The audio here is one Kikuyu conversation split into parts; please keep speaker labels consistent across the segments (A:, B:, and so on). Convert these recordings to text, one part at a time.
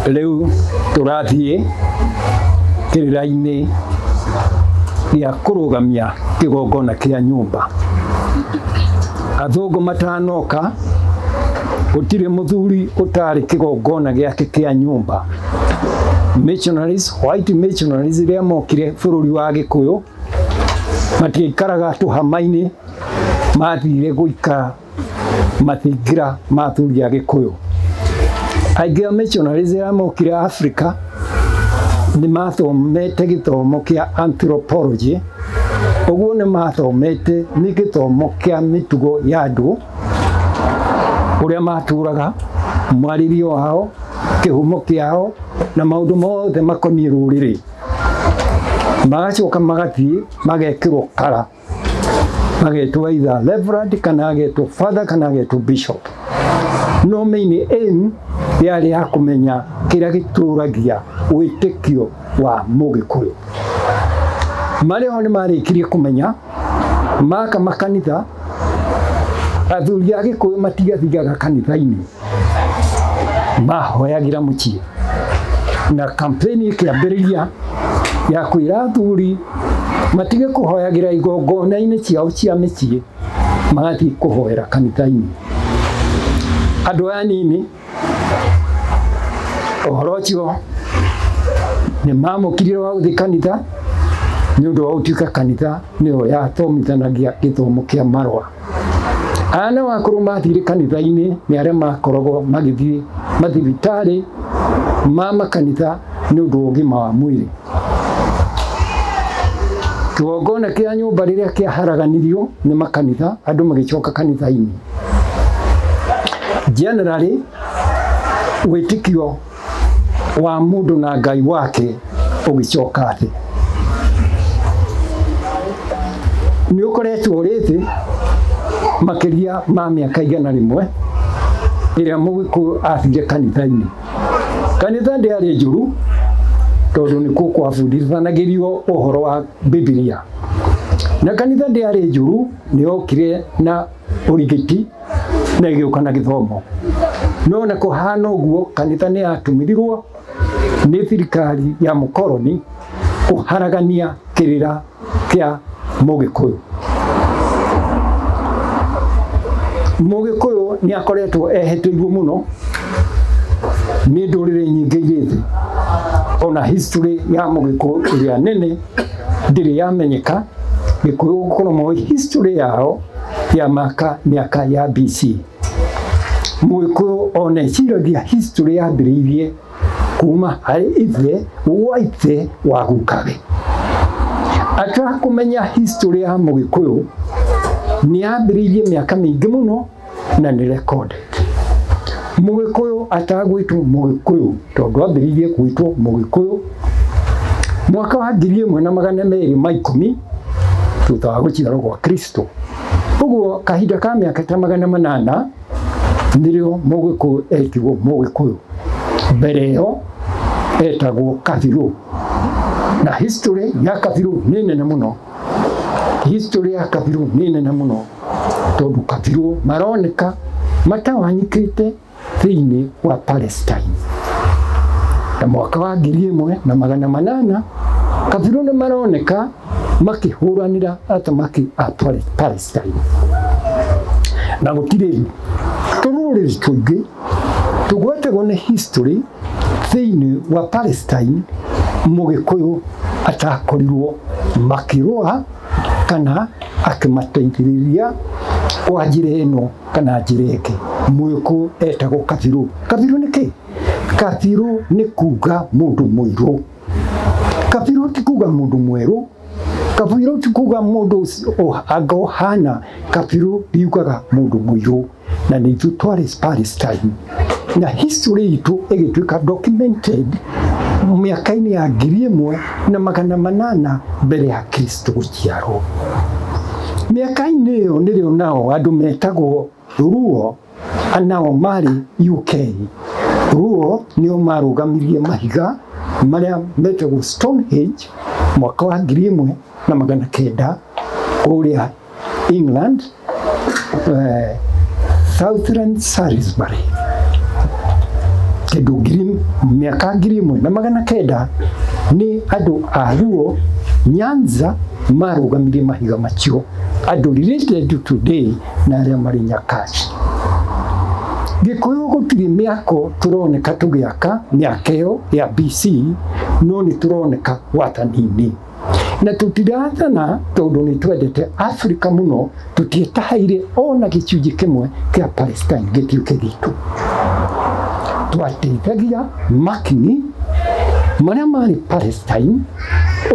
A: Rĩu tũrathiĩ kĩrĩra-inĩ gĩa kũrũgamia kĩgongona kĩa nyũmba. Athũngũ matanoka gũtirĩ mũthuri ũtarĩ kĩgongona gĩake kĩa nyũmba. Missionaries, white missionaries rĩrĩa mokire bũrũri wa Gĩkũyũ matiaikaraga tũhama-inĩ, mathire gũikara mathingira ma athuri a Gĩkũyũ. Aingĩ a missionaries arĩa mokire Africa nĩ mathomete gĩthomo kĩa anthropology, ũguo nĩ mathomete nĩ gĩthomo kĩa mĩtugo ya andũ, ũrĩa matũraga, mwarĩrie wao, kĩhumo kĩao na maũndũ mothe makoniĩ rũrĩrĩ. Magacoka magathiĩ magekĩrwo kara, magetwo either reverend kana agetwo father kana agetwo bishop. No main aim yarĩ ya kũmenya kĩrĩa gĩtũragia wĩtĩkio wa Mũgĩkũyũ. Marĩ ho nĩ marĩkirie kũmenya maka makanitha, athuri a Gĩkũyũ matigathiaga kanitha-inĩ, mahoyagĩra mũciĩ. Na campaign ĩkĩambĩrĩria ya kwĩra athuri matige kũhoyagĩra igongona-inĩ ciao cia mĩciĩ, magathiĩ kũhoera kanitha-inĩ. Andũ aya anini ũhoro ũcio nĩ mamũkirire wa gũthiĩ kanitha nĩ ũndũ wa gũtuĩka kanitha nĩyo yathomithanagia gĩthomo kĩa marũa. Aya nao akũrũ mathire kanitha-inĩ nĩ arĩa makoragwo magĩthiĩ mathibitarĩ ma makanitha nĩ ũndũ wa ũgima wa mwĩrĩ. Kĩgongona kĩa nyũmba rĩrĩa kĩaharaganirio nĩ makanitha, andũ magĩcoka kanitha-inĩ. Generally, wĩtĩkio wa mũndũ na Ngai wake ũgĩcoka thĩ. Nĩ ũkoretwo ũrĩ thĩ makĩria ma mĩaka 100 ĩrĩa Mũgĩkũyũ athire kanitha-inĩ. Kanitha ndĩarĩ njũru tondũ nĩkuo kwabundithanagĩrio ũhoro wa Bibilia. Na kanitha ndĩarĩ njũru, nĩ yokire na ũrigiti na ĩgĩũka na gĩthomo. No na kũhana ũguo, kanitha nĩ yatũmĩrirwo nĩ thirikari ya mũkoroni kũharagania kĩrĩra kĩa Mũgĩkũyũ. Mũgĩkũyũ nĩ akoretwo ehetĩirwo mũno nĩ ndũrĩrĩ nyingĩ irĩ thĩ. Ona history ya Mũgĩkũyũ ĩrĩa nene ndĩrĩ yamenyeka. Gĩkũyũ gũkorwo moĩ history yao ya maka mĩaka ya BC. Mũgĩkũyũ ona eciragia history yambĩrĩirie kuma harĩ ithe wa ithe wa gukawe. Atakũmenya history ya Mũgĩkũyũ nĩ yambĩrĩirie mĩaka mĩingĩ mũno na nĩ recorded. Mũgĩkũyũ atagwĩtwo Mũgĩkũyũ tondũ ambĩrĩirie gwĩtwo Mũgĩkũyũ mwaka wa 1210 thutha wa gũciarwo gwa Kristo. Ũguo kahinda ka mĩaka ta 800 nĩrĩo Mũgĩkũyũ etirwo Mũgĩkũyũ. Mbere ĩyo etagwo Kabirũ. Na history ya Kabirũ nĩ nene mũno. History ya Kabirũ nĩ nene mũno tondũ Kabirũ maroneka matawanyĩkĩte thĩinĩ wa Palestine. Na mwaka wa 1800 Kabirũ nĩ maroneka makĩhũranĩra athamaki a Palestine. Na gũtirĩ tũrũrĩrĩ tũingĩ tũgwetagwo nĩ history thĩinĩ wa Palestine Mũgĩkũyũ atakorirwo makĩrũa kana akĩmateithĩrĩria kwa njĩra ĩno kana njĩra ĩngĩ. Mũgĩkũyũ etagwo Kabirũ. Kabirũ nĩ kĩ? Kabirũ nĩ kuga mũndũ mũirũ. Kabirũ ti kuga mũndũ mwerũ. Kabirũ ti kuga mũndũ anga ũhana. Kabirũ riugaga mũndũ mũirũ. Na nĩ ithuĩ twarĩ Palestine. Na history itũ ĩgĩtuĩka documented mĩaka-inĩ ya 1800 mbere ya Kristo gũciarwo. Mĩaka-inĩ ĩyo nĩrĩo nao andũ metagwo Ruo, nao marĩ UK. Ruo nĩo marũgamirie mahiga marĩa metagwo Stonehenge mwaka wa 1900 kũrĩa England, Southern Salisbury, kĩndũ mĩaka 1900 nĩ andũ a Luo Nyanza marũgamirie mahiga macio andũ related today na arĩa marĩ Nyakach. Gĩkũyũ gũtirĩ mĩako tũroneka tũgĩaka mĩaka ĩyo ya BC, no nĩ tũroneka wathani-inĩ. Na tũtirathana tondũ nĩ twendete Afrika mũno, tũtietahaire ona gĩcunjĩ kĩmwe kĩa Palestine gĩtuĩke gitũ. Twateithagia makini marĩa marĩ Palestine,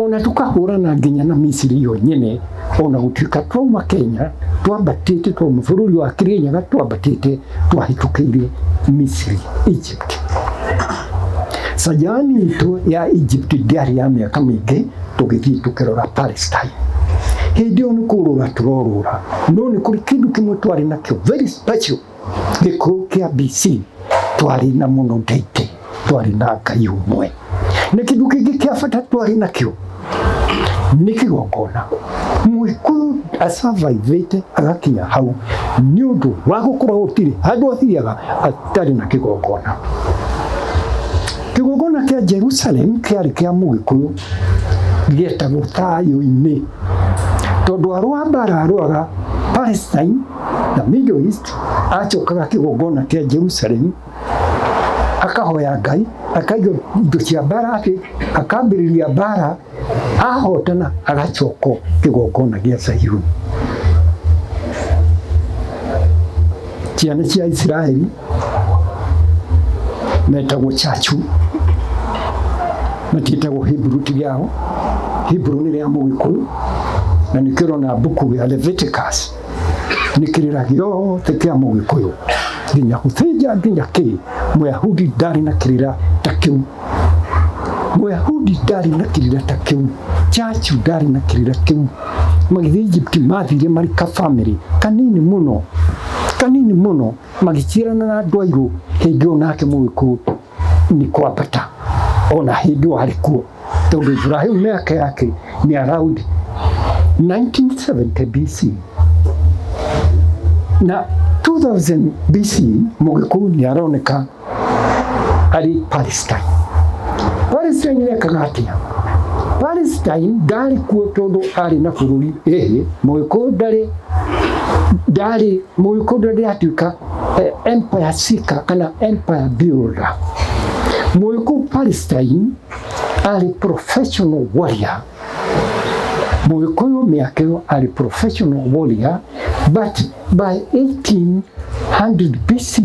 A: ona tukahũrana nginya na Misiri yo nyene, ona gũtuĩka twauma Kenya twambatĩte, twauma bũrũri wa Kirinyaga twambatĩte twahĩtũkĩire Misiri, Egypt. Sajani itũ ya Egypt ndĩarĩ ya mĩaka mĩingĩ, tũgĩthiĩ tũkĩrora Palestine. Hĩndĩ ĩyo nĩ kũrũra tũrorũra, no nĩ kũrĩ kĩndũ kĩmwe twarĩ nakĩo very special gĩkũyũ kĩa BC, twarĩ na mũno deity, twarĩ na Ngai ũmwe. Na kĩndũ kĩngĩ kĩa bata twarĩ nakĩo nĩ kĩgongona. Mũgĩkũyũ asurvivĩte agakinya hau nĩ ũndũ wa gũkorwo gũtirĩ handũ athiaga atarĩ na kĩgongona. Kĩgongona kĩa Jerusalem kĩarĩ kĩa mũgĩkũyũ, gĩetagwo thayũ-inĩ, tondũ arũa mbara arũaga Palestine na Middle East, acokaga kĩgongona kĩa Jerusalem akahoya Ngai, akaiga indo cia mbara thĩ, akambĩrĩria mbara, ahotana agacoka kĩgongona gĩa Zayuni. Ciana cia Isiraeli metagwo Chachu, matiĩtagwo Hebrew ti rĩao. Hebrew nĩ rĩa mũgĩkũyũ, na nĩkĩo ũrona mbuku ya Leviticus nĩ kĩrĩra gĩothe kĩa mũgĩkũyũ, nginya gũthĩnja nginya kĩ. Mũyahudi ndarĩ na kĩrĩra ta kĩu, Mũyahudi ndarĩ na kĩrĩra ta kĩu, Chachu ndarĩ na kĩrĩra kĩu. Magĩthiĩ Egypt mathire marĩ ka family kanini mũno, kanini mũno, magĩciarana na andũ airũ. Hĩndĩ ĩyo nake mũgĩkũyũ nĩ kwambata, ona hĩndĩ ĩyo arĩ kuo, tondũ Ibrahim mĩaka yake nĩ around 1970 BC na 2000 BC. Mũgĩkũyũ nĩ aroneka arĩ Palestine. Palestine yekaga atĩa? Palestine ndarĩ kuo tondũ arĩ na bũrũri ĩhĩ. Mũgĩkũyũ ndarĩ mũgĩkũyũ ndarĩ atuĩka empire seeker kana empire builder. Mũgĩkũyũ Palestine arĩ professional warrior. Mũgĩkũyũ mĩaka ĩyo arĩ professional warrior, but by 1800 BC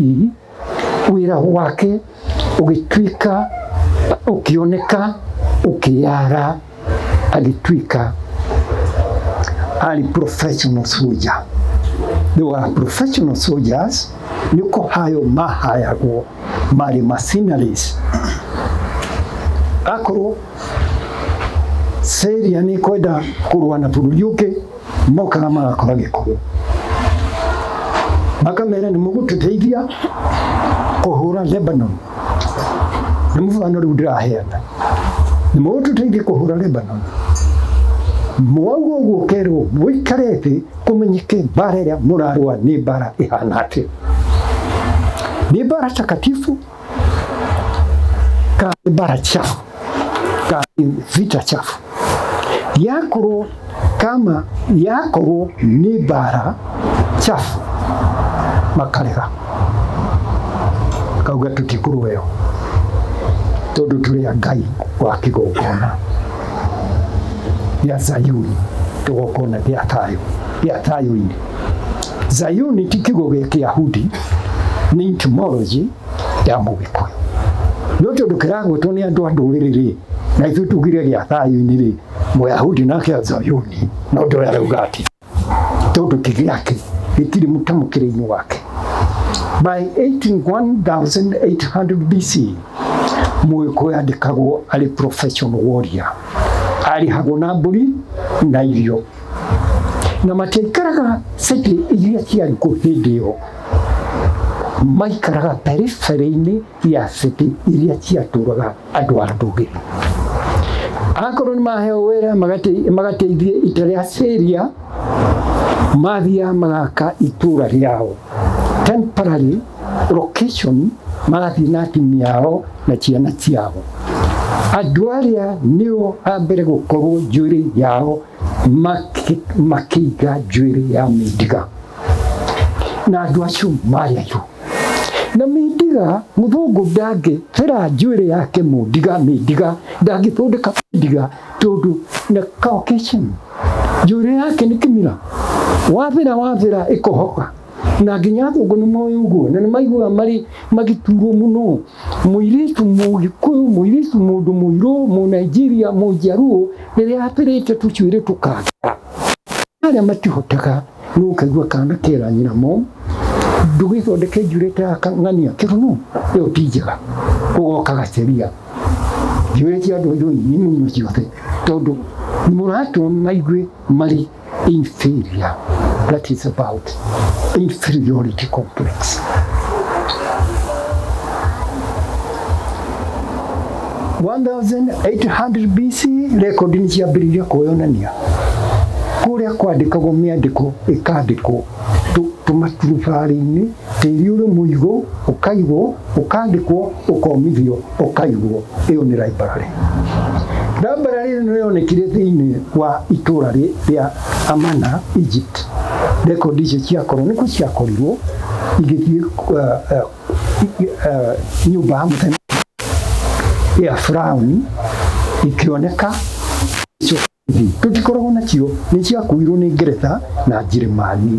A: wĩra wake ũgĩtuĩka, ũkĩoneka, ũkĩyara, agĩtuĩka arĩ professional soldier. They were professional soldiers, nĩ kũhaywo mahayagwo, marĩ mercenaries. Akorwo Syria nĩ kwenda kũrũa na bũrũri ũngĩ, mokaga magakora Gĩkũyũ, makamera nĩ mũgũtũteithia kũhũra Lebanon. Nĩ mũbano rĩu ndĩraheana, nĩ mũgũtũteithia kũhũra Lebanon. Mwauga ũguo kerwo mũikare thĩ kũmenyeke mbara ĩrĩa mũrarũa nĩ mbara ĩhana atĩa, nĩ mbara takatifu kana nĩ mbara chafu, kana nĩ vita chafu. Yakorwo kama yakorwo nĩ mbara chafu, makarega kauga tũtikũrũa ĩyo tondũ tũrĩ a Ngai wa kĩgongona gĩa Zayuni, kĩgongona gĩa thayũ, gĩa thayũ-inĩ. Zayuni ti kiugo gĩa Kĩyahudi, nĩ etymology ya mũgĩkũyũ. No tondũ kĩragwetwo nĩ andũ a ndũrĩrĩ rĩ, na ithuĩ tugire gĩa thayũ-inĩ rĩ, Mũyahudi nake a Zayuni no ndoĩ arauga atĩa, tondũ ti gĩake, gĩtirĩ mũtamũkĩre-inĩ wake. By 1800 BC, mũgĩkũyũ andĩkagwo arĩ professional warrior, arĩhagwo na mbũri na irio, na matiaikaraga city iria ciarĩ kuo hĩndĩ ĩyo, maikaraga periphery-inĩ ya city iria ciatũraga andũ a ndũrĩrĩ. Akorwo nĩ maheo wĩra magateithie ita rĩa Syria, mathiaga magaka itũra rĩao temporary location Magathiĩ na atumia ao na ciana ciao. Andũ arĩa nĩo a mbere gũkorwo njuĩrĩ yao makĩiga njuĩrĩ ya mĩndiga. Na andũ acio marĩ airũ. Na mĩndiga mũthũngũ ndangĩbĩra njuĩrĩ yake mũndiga mĩndiga ndangĩthondeka mĩndiga tondũ na Caucasian njuĩrĩ yake nĩ kĩmira. Wathira wathira ĩkohoka. Na nginya athũngũ nĩ moĩ ũguo na nĩ maiguaga marĩ magĩturwo mũno. Mũirĩtu mũgĩkũyũ, mũirĩtu mũndũ mũirũ, mũnaijeria, mũnjaruo rĩrĩa abĩrĩte tũcuĩrĩ tũkanga. Arĩa matihotaga nĩ ũkaigua kana kera nyina mo ndũgĩthondeke njuĩrĩ ta ya ng'ania kĩrono ĩyo ti njega. Ũgoka gaceria njuĩrĩ cia andũ airũ nĩ mũno ciothe tondũ mũratũma maigue marĩ inferior. That is about inferiority complex. 1800 BC rekondi nĩ ciambĩrĩirie kwĩyonania kũrĩa kwandĩkagwo mĩandĩko ĩkandĩkwo tũmaturubarĩ-inĩ, tĩri ũrĩ mũigũ ũkaigwo, ũkandĩkwo, ũkomithio, ũkaigwo. Ĩyo nĩ library. Library ĩno yonekire thĩinĩ wa itũra rĩa Amana, Egypt. Rekondi icio ciakorwo nĩkuo ciakorirwo igĩthiĩ nyũmba ya mũthamaki ya Firauni ikĩoneka. Tũtikoragwo nacio, nĩ ciakuirwo nĩ Ngeretha na Njĩrĩmani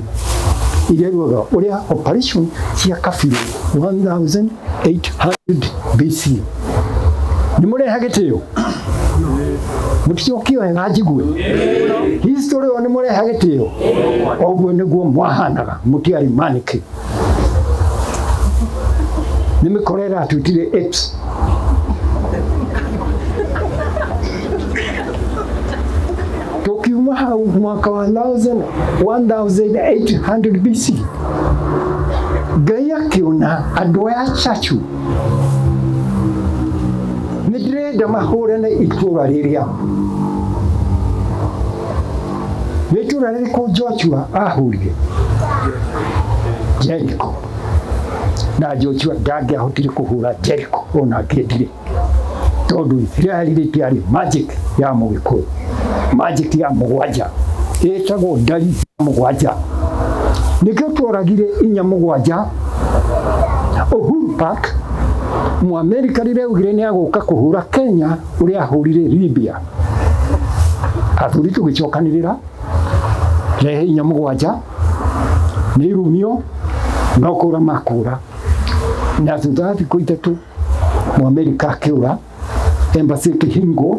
A: iria rugaga ũrĩa operation cia kabirũ 1800 BC. Nĩ mũreha gĩtĩo? Mũticokie wega njigue. History ĩyo nĩ mũreha gĩtĩo? Ũguo nĩguo mwahanaga, mũtiarĩ manĩkĩ. Nĩ mĩkora ĩratwĩtire apes. Tukiuma hau mwaka wa 1800 BC Ngai akĩona andũ aya cacu nĩ ndĩrenda mahũrane itũra rĩrĩa. Nĩ itũra rĩrĩkũ Joshua ahũrire? Jericho. Na Joshua ndangĩahotire kũhũra Jericho ona angĩendire, tondũ Isiraeli rĩtiarĩ magic ya mũgĩkũyũ, magic ya mũgwanja ĩtagwo ndari ya mũgwanja. Nĩkĩo tworagire inya mũgwanja Uhuru Park. Mũamerika rĩrĩa augire nĩ agũka kũhũra Kenya ũrĩa ahũrire Libya. Athuri tũgĩcokanĩrĩra rehe inya mũgwanja nĩ irumio no kũra makũra. Na thutha wa thikũ ithatũ Mũamerika akĩũra, embassy ĩkĩhingwo,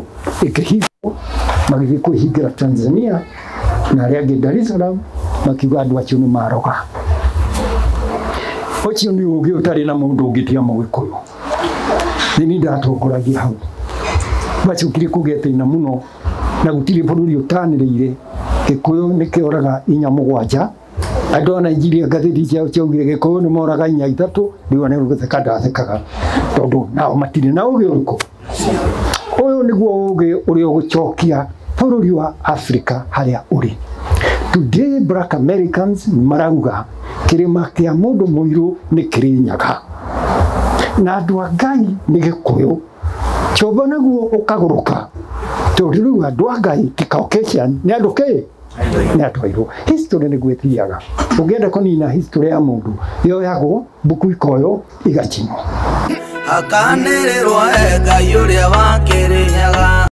A: magĩthiĩ kwĩhingĩra Tanzania na arĩa angĩ Dar es Salaam, makiuga andũ acio nĩ maroga. Ũcio nĩ ũgĩ ũtarĩ na mũndũ ũngĩ tiga mũgĩkũyũ. Nĩ niĩ ndatongoragia hau. Gwacokire kũgĩa thĩna mũno na gũtirĩ bũrũri ũtanĩrĩire. Gĩkũyũ nĩ kĩoraga inya mũgwanja. Andũ a Nigeria ngathĩti ciao ciaugire Gĩkũyũ nĩ moraga inya ithatũ, rĩu nĩ gũtheka ndathekaga tondũ nao matirĩ na ũgĩ ũrĩkũ. Ũyũ nĩguo ũgĩ ũrĩa ũgũcokia bũrũri wa Afrika harĩa ũrĩ. Today Black Americans marauga kĩrĩma kĩa mũndũ mũirũ nĩ Kĩrĩnyaga. Na andũ a Ngai nĩ Gĩkũyũ. Chombo naguo ũkagũrũka. Tondũ rĩu andũ a Ngai ti Caucasian, nĩ andũ kĩ? Nĩ andũ airũ. History nĩguo ĩthiaga. Ũngĩenda kũnina history ya mũndũ, yoyagwo mbuku ikoywo igacinwo.
B: Akanĩrĩrwo e Ngai ũrĩa wa Kĩrĩnyaga.